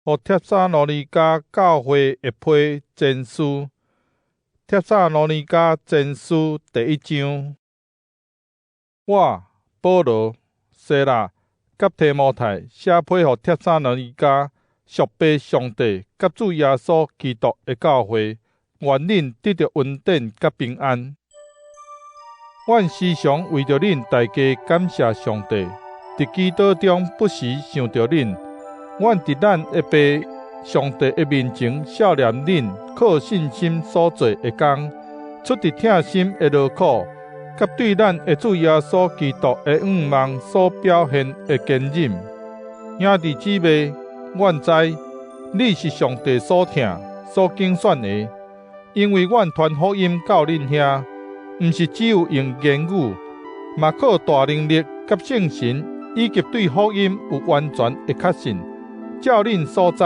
予帖撒羅尼迦教會的批前書，帖撒羅尼迦前書第一章。我保羅、西拉佮提摩太寫批予帖撒羅尼迦屬父上帝佮主耶穌基督的教會，願恁得著恩典佮平安。阮時常為著恁大家感謝上帝，佇祈禱中不時想著恁。阮佇咱的父上帝的面前，數念恁靠信心所做的工，出佇疼心的勞苦，佮對咱的主耶穌基督的向望所表現的堅忍。兄弟姊妹，阮知你是上帝所疼、所揀選的，因為阮傳福音到恁遐，毋是只有用言語，嘛靠大能力佮聖神，以及對福音有完全的確信。照恁所知，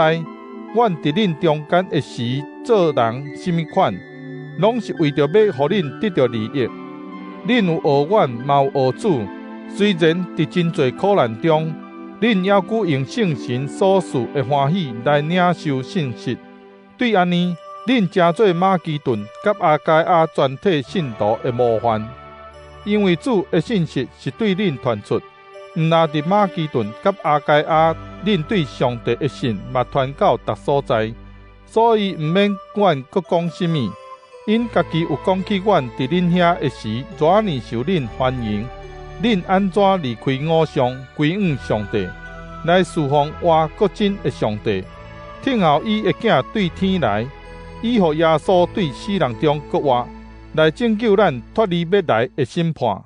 阮佇恁中間的時做人啥物款，攏是為著欲予恁得著利益。恁有學阮，嘛有學主。雖然佇真濟苦難中，恁猶閣用聖神所賜的歡喜來領受信實。對按呢，恁成做馬其頓佮亞該亞全體信徒的模範。因為主的信息是對恁傳出，毋但佇馬其頓佮亞該亞，恁對上帝的信嘛傳到逐所在，所以毋免阮閣講啥物。𪜶家己有講起阮佇恁遐的時，偌爾受恁歡迎，恁按怎離開偶像，歸向上帝，來事奉活閣真的上帝，聽候伊的囝對天來，伊予耶穌對死人中閣活，來拯救咱脫離欲來的審判。